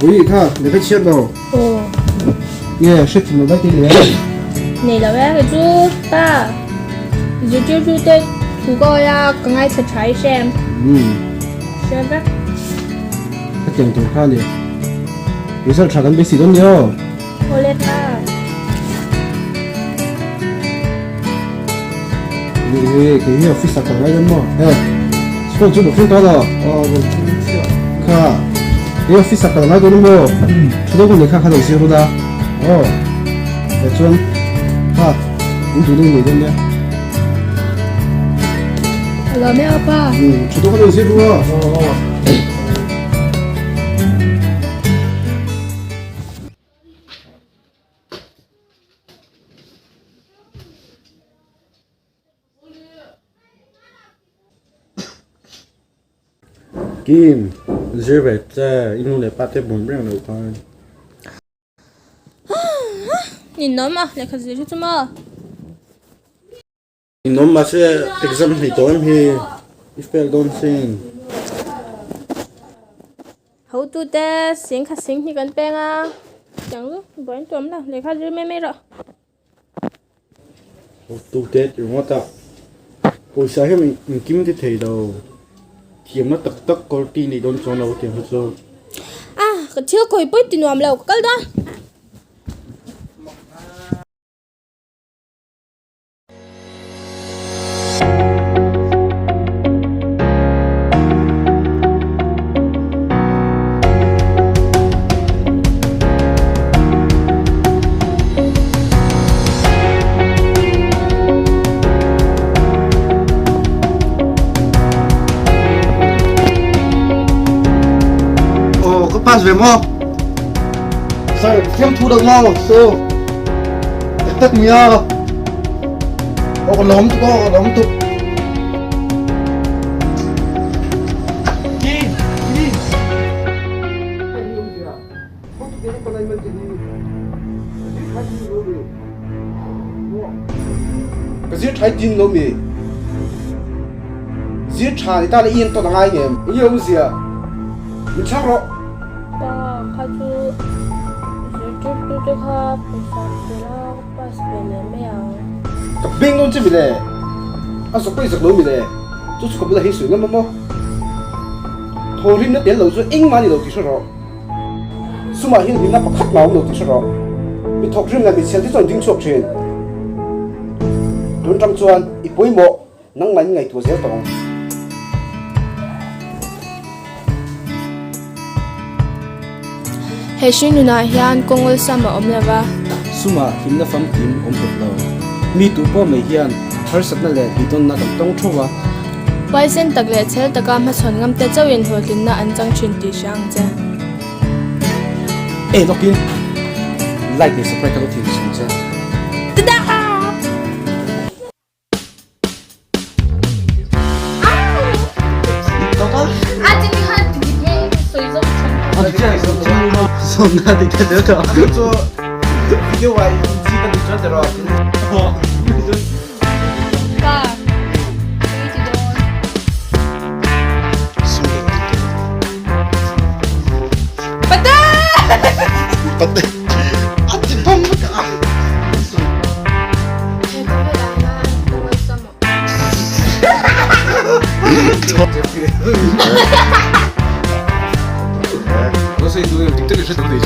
Bui kha lehkha chhiat lo. Aw. Nge hre thin lo daih te le. Nei lo e kei chu pa zirtirtu te thu ka awi a ka ngaithla tha i hrem. Umm. Hre vek. Hetiang tur kha ni. Result tha kan beisei dawn ni aw. Awle pa. Ni hi kei hi office ah ka ngai dawn maw? He phone chu bawk tawh lo. Aw rawn thleng chiah. Kha kei office ah ka ngai dawn maw? Thu deuh ka nei kha kha lo zir run a. Aw he chuan kha in duh deuh nei dawn nia. A lawm e aw pa. Thu deuh ka lo zir ru a. Aw aw. Kim, zir ve che, i nu leh pa te bawm reng loh khan. Ninawm a, lehkha zir hi chu maw? Ninawm mahse exam hei tawh em hi, i fail dawn sin. Hotute sing kha sing hi kan peng a, tiang chu buai an tuam lo, lehkha zir mai mai rawh. Hotute ti ringawt a, pawisa hian engkim ti thei lo, thiamna tak tak quality nei dawn chuang lo tiang hi chu. A, ka thil kawi pawi ti nuam lo, ka kal dawn. Aw ka pass ve maw? Sir, fiamthu deuh maw? Sir. Tak tak nia. Aw ka lawm tuk aw ka lawm tuk. Ka zir thai tin lo mi. Zir tha ni ta le i en tawn a ngai ngem. Enge awmzia? Min chhak rawh. Pa kha chu zirtirtu te kha pawisa pe la ka pass ve leh mai ang. Ka beng dawn che mile. A zawk pawh i zak lo mile. Chu chu ka bulah hi sawi ngam a maw? Thawhrimna tel lo chu engmah a ni lo tih hre rawh. Sumah hian hlimna pakhat mah a awm lo tih hre rawh. Mi thawkrim leh mi chhial te chuan ding chhuak thin. Tun tang chuan i pawimawh nangmah in ngaihtuah zel tawh ang. He hring nunah hian kawng awlsam a awm lo va. Sumah hlimna famkim awm hek lo. Mi tu pawh mai hian harsatna leh beidawnna kan tawng theuh va. Huaisen tak leh chhel taka hmachhawn ngam te chauhin hlawhtlinna an chang thin tih hria ang che. Ei lawkin like leh subscribe ka lo thei thin che. Tada!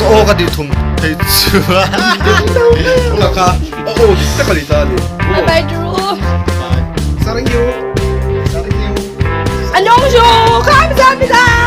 Aw ka ti thum thei chu a ka aw dik tak a ni ta a ni. Bye bye Drew. Sarangyo. Sarangyo. Annyeonghaseyo. Kamsahamnida.